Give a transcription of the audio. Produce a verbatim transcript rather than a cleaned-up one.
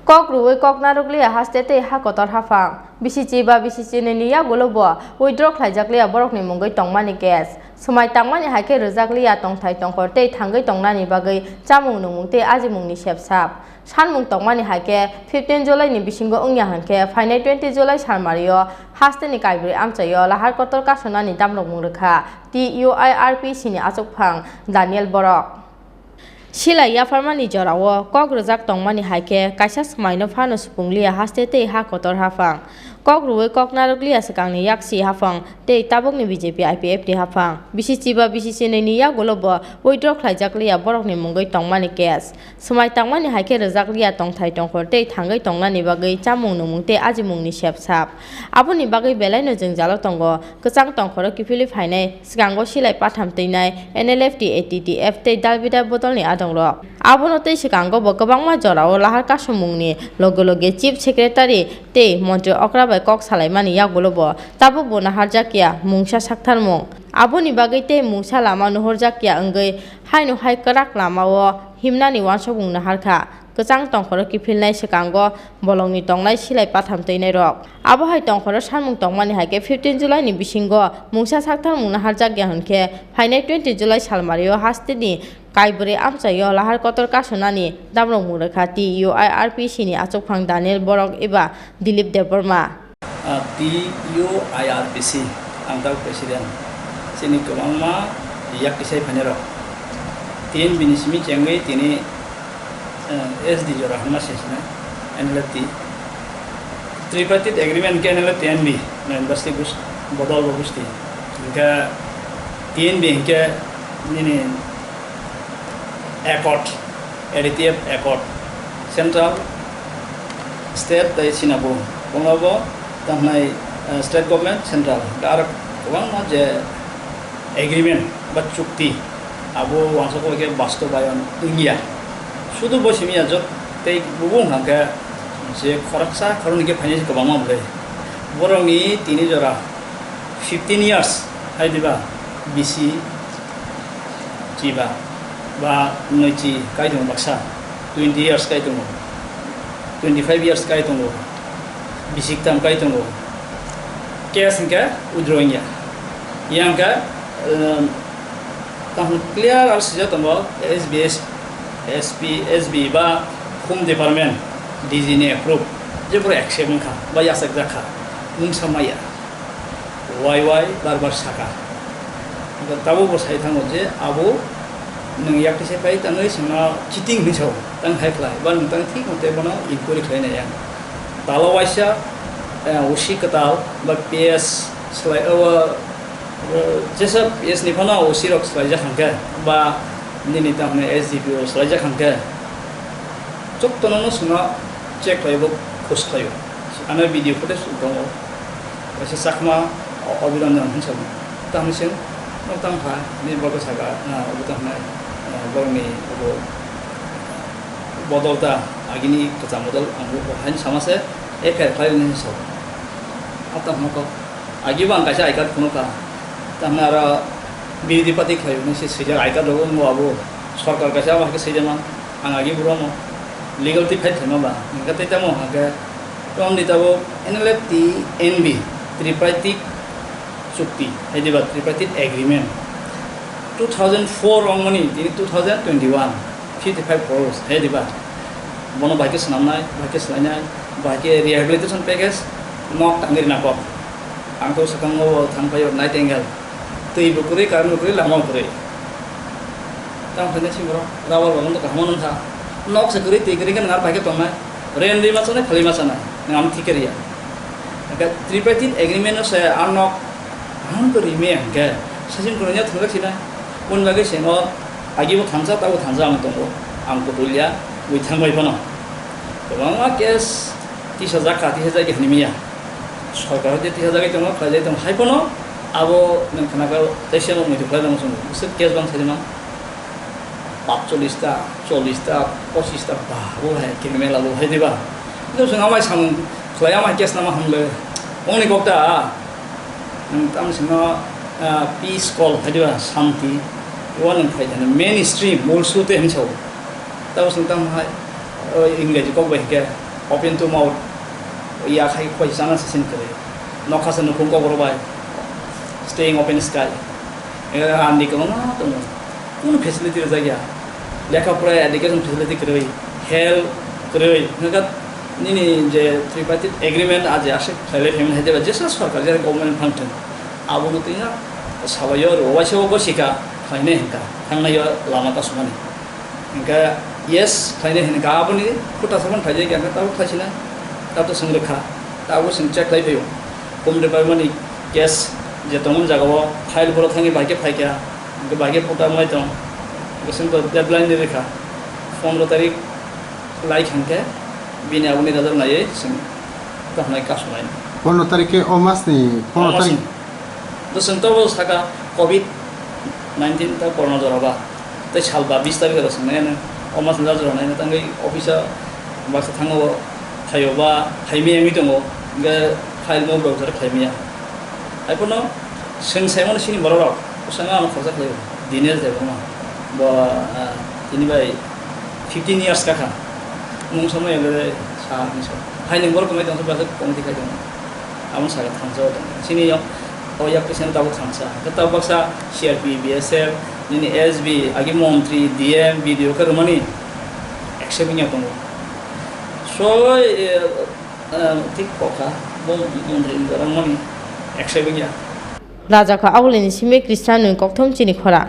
Kok rwui kok narwkliya haste tei ha kotor haphang. Bisi chiba bisi chinwi ni yagulo bo withdraw khlaijakliya borokni mungwi tongmani case. Swmai tangmani hai khe rwjakliya tongthai tongkhor tei thangwi tongnani bagwi chamung nungmung tei ajimungni sepsap. Sanmung tongmani hai khe fifteen July ni bisingo wngya hwn khe phainai twenty July salmario hasteni kaibrwi amchaio lahar kotor kasonani damrokmung rwkha T U I R P C ni achukphang Daniel Borok. Silai yapharmani jorao kok rwjak tongmani hai khe kaisa swmaino phano supungliya haste tei ha kotor haphang. Kok rwui kok narwkliya swkangni yaksi haphang tei tabukni B J P I P F T haphang. Bisi chiba bisi chinwi ni yagulo bo withdraw khlaijakliya borokni mungwi tongmani case. Swmai tangmani hai khe rwjakliya tongthai tongkhor tei thangwi tongnani bagwi chamung nungmung tei ajimungni sepsap. Aboni bagwi belaino jwngjalo tongo. Kwchang tongkhoro kiphilwi phainai, swkango silai patham twinai, N L F T, A T T F tei Dalbida bodolni adongrok. Abono tei swkango bo kwbangma jorao lahar kasumungni loge loge Chief Secretary tei Montri okra bai kok salaimani yagulo bo tabuk bo naharjakya mungsa saktharmung. Aboni bagwi tei mungsa lama nuhurjakya wngwi haino hai kwrak lamao himnani uansukmung naharkha. Kwchang tongkhoro kiphilnai swkango bolongni tongnai silai patham twinairok. Abo hai tongkhoro sanmung tongmani hai khe fifteen July ni bisingo mungsa saktharmung naharjakya hwn khe phainai twenty July salmario hasteni kaibrwi amchaio lahar kotor kasonani damrokmung rwkha T U I R P C ni achukphang Daniel Borok eba Dilip Debbarma. Ah, T U I R P C, ang tak president. Chini kwbangma yak tisai phainai rok. Tin bini simi chengwi tini, eh, S D jora hwnma se sinai, N L F T. Tripartite agreement ke N L F T N B, na industry bus-, bodol bo busti. Hingke T N B hingke nini accord, A D T F accord, central, state tei sinabo, bongabo tamnai, eh, state government, central, aro kwbangma je agreement ba chukti abo wansok bai khe bastobayon wngya. Sudu bo simi ya jot tei bubu wngkha khe je khoroksa khoroknwi khe phainai kwbangma bwlai. Borokni tini jora fifteen years hai diba bisi chiba ba nwichi kai tongo baksa, twenty years kai tongo, twenty five years kai tongo, bisik tam kai tongo, case hingke withdraw wngya. Yang ke, um, tamo clear al sijak tongo S B S, S P, S B ba Home Department, D G ni approve, je pura accept wngkha ba yasakjak kha, mungsa maya. Wai wai bar bar saka. Tabuk bo sai thango je abo nwng yak tisai pai tangwi sima cheating hinwi sao, tang hai khlai ba nwng tang thik mote bono inquiry khlai nai ya. Talo waisa, eh, O C kwtal ba P S slai, o, o, jesa P S ni phano O C rok swlaijak hwnkhe ba nini tamni S D P O swlaijak hwnkhe, jottono no sima check khlai bo khus khlaio. Ano video footage tongo. Kaisa Chakma, o-, Abhiranjan hinwi sabo. Tamo se, no tamo kha, ni borok saka, na, obo tamo nai, na, borokni obo bodol ta, agini kwcham bodol, ang bo haino sama se, F I R khlai hinwi sabo. A tamo kok, agi bo ang kaisa I card phunukha. Tamo aro birodhi party khlai hinwi se swijak I card rogo wngbo abo. Sorkar kaisa abo hai khe swijak man. Ang agi bo rono legal twi fight khlaima ba. Hingkhe tei tamo hingkhe Tongdi tabuk N L F T N B, Tripartite Chukti, hai diba, Tripartite Agreement. Two thousand four wngmani, tini two thousand twenty-one, fifty-five crores, hai diba. Bono bahai khe swnamnai, bahai khe swlainai, bahai khe rehabilitation package, nok tangwi rwna kok. Ang to swkango thang phaio Nightingale. Twi bo kwrwi, current bo kwrwi, lama bo kwrwi. Tamo khaina si borok rubber bagan to kaham nung kha. Nok se kwrwi, twi kwrwi khe nang ar pai khe tongnai. Rent rwi ma chanai, phalwi ma chanai. Nang am thik khe riya. Hingkhe tripartite agreement no se a nok kaham khe rimi hingkhe sachin kwrwini thwngjak sinai. Boni bagwi se no agi bo thansa, tabo thansa ang tongo. Ang kutulya, bui thangbai phano. Kwbangma case tisajak kha, tisajak khe hinwi manya. Sorkar je tisajagwi tongo, khlaijagwi tongo. Hai phano abo nwng khna khe teisa no muitu khlai tongo chwng. Bwswk case bang sai man. Patchollis ta, chollis ta, pochis ta, ba, bo hai criminal abo hai diba. Kintu chwng amai samung khlai amai case nama hamle. Ongni kok ta, nwng tam sino, ah, peace call hai diba, shanti. Bo nwng khai jani mainstream, mul sute hinwi sao. Tamo chwng tamo hai, o, Ingreji kok bai hingkhe Open to mouth, ya khai khoi chana se sin kwrwi. Nokha se nukhung kobor bai, staying open sky. Era randi kwbangma tongo. Kunu facility rwjak ya. Lekha pora education facility kwrwi, health kwrwi. Hwnkhe nini je tripartite agreement aje aswk khlailai phaimani hai jeba jesa sarkar jera government function. Abono twiya sabaio rwbaisa o gosika khlainai hwnkha, thangnaio lama kasumani. Hingke yes khlainai hinka aboni khuta saban khlaijak ya, hingke tabuk khlaisina, tabuk swng rwkha, tabuk swng check khlai phaio. Home department ni case je tongmani jaga o file borok thangwi bai khe phaikha, hingke bai khe pota wngwi tong, hingke swng to deadline ni rwkha, pondro tarik lai kha hingke bini aboni result naiwi swng kahwnai kasumai. Pondro tarik khe o mas ni, pondro tarik. Bwswng to bo saka covid nineteen ta corona jora ba. Tei sal ba bis tarikh ro swngnai ano. O mas ni jora nai tangwi office o baksa thango bo phaio ba phaimaya wngwi tongo. Hingke file mo bo jora khlaimaya. Hai phano swng saimano sini borok rok. Bwswng ano khoroksa khlaio. Dinesh Debbarma. Bo, ah, tini bai fifteen years kakha. Mung samai ele sa ni so. Hai ni borok mai tong sa ba committee khai tong. Amo saka thansa o tong. Sini yo, o yak sini tabuk thansa. Ke tabuk baksa C R P, B S F, nini S B, agi montri, D M, B D O ke romani. Accept nya tongo. So, eh, eh, thik kokha, bo montri ni romani. Accept nya. Rajakha Aulini simi Khristianni kokthom chini khora.